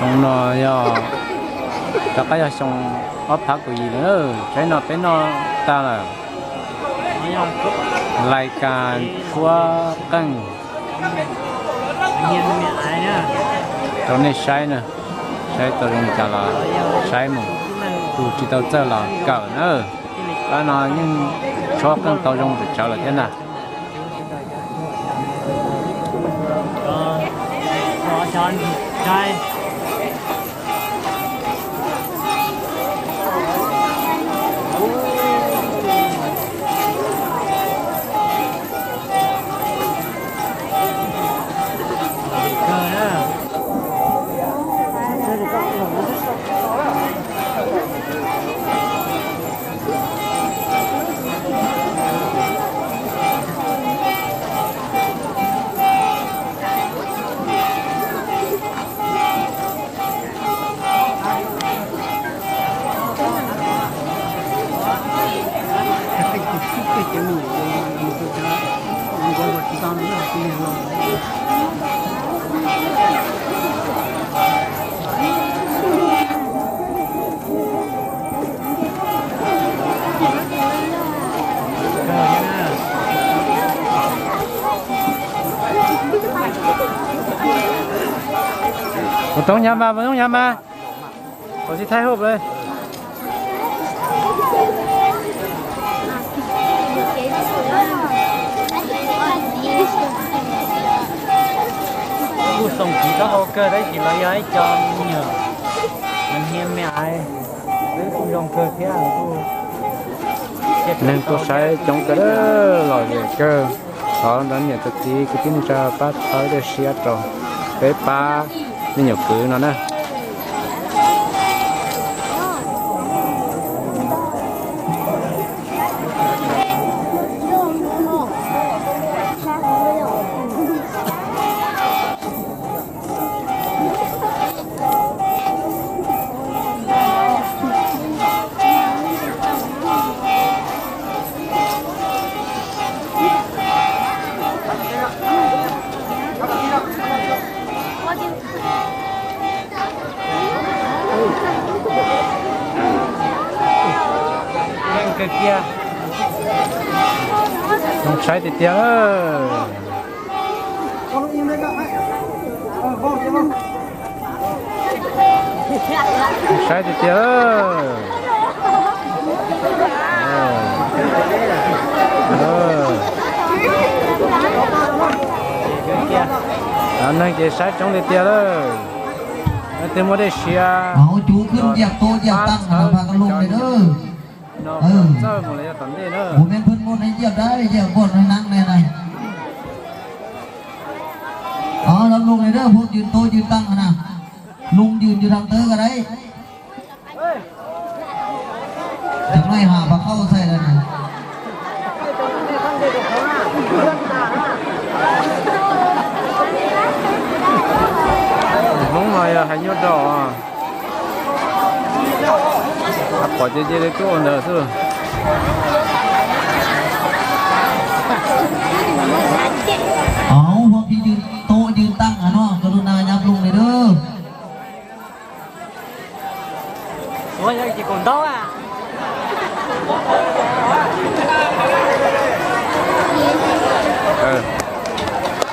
Xyoo no yog rov qab yog xyoo ob phav kaum yim lawm, tsaib no peb noj tag lawm. Lais kas tshuab qeej rau nej saib na, saib tau zoo li cas los saib mus, tus tsis tau txawj los kawm na. Pab no yeej tshuab qeej tau zoo tawm tsawv lawm thiab ntag. Puas toob nyav mas, puas toob nyav mas? Kom tsis thaij hauj lwm. Kuj xoom txiv taub hau kawg tab sis los yog ib co me nyuam, nws hnia me aiv, wb kuj zoo kawg thiab. Neeg tuaj saib coob kawg, lom zem kawg. Thov ntawv niam txiv kwv tij neej tsa pab txhawb thiab share rau peb pab me nyuam kwv no na. Zoo saib tiag tiag. Saib tiag tiag. Neeg ces saib coob tiag tiag lawm. Leej twg muaj dej siab, ua cov txawj mus los yog tom ntej na. Los mloog li na, phooj ywg tub ywg tij na, mloog ywg ywg rau tawv ko dai. Cov no ha pas qauj txhais lawm na. Hmoob no yog hais nyuaj rau, pom ces cia li tuaj ua ntawd xwb. Phooj ywg tub ywg tij no, koj lub na nyob mloog li na.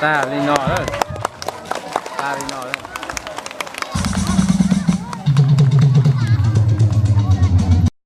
Tag li no.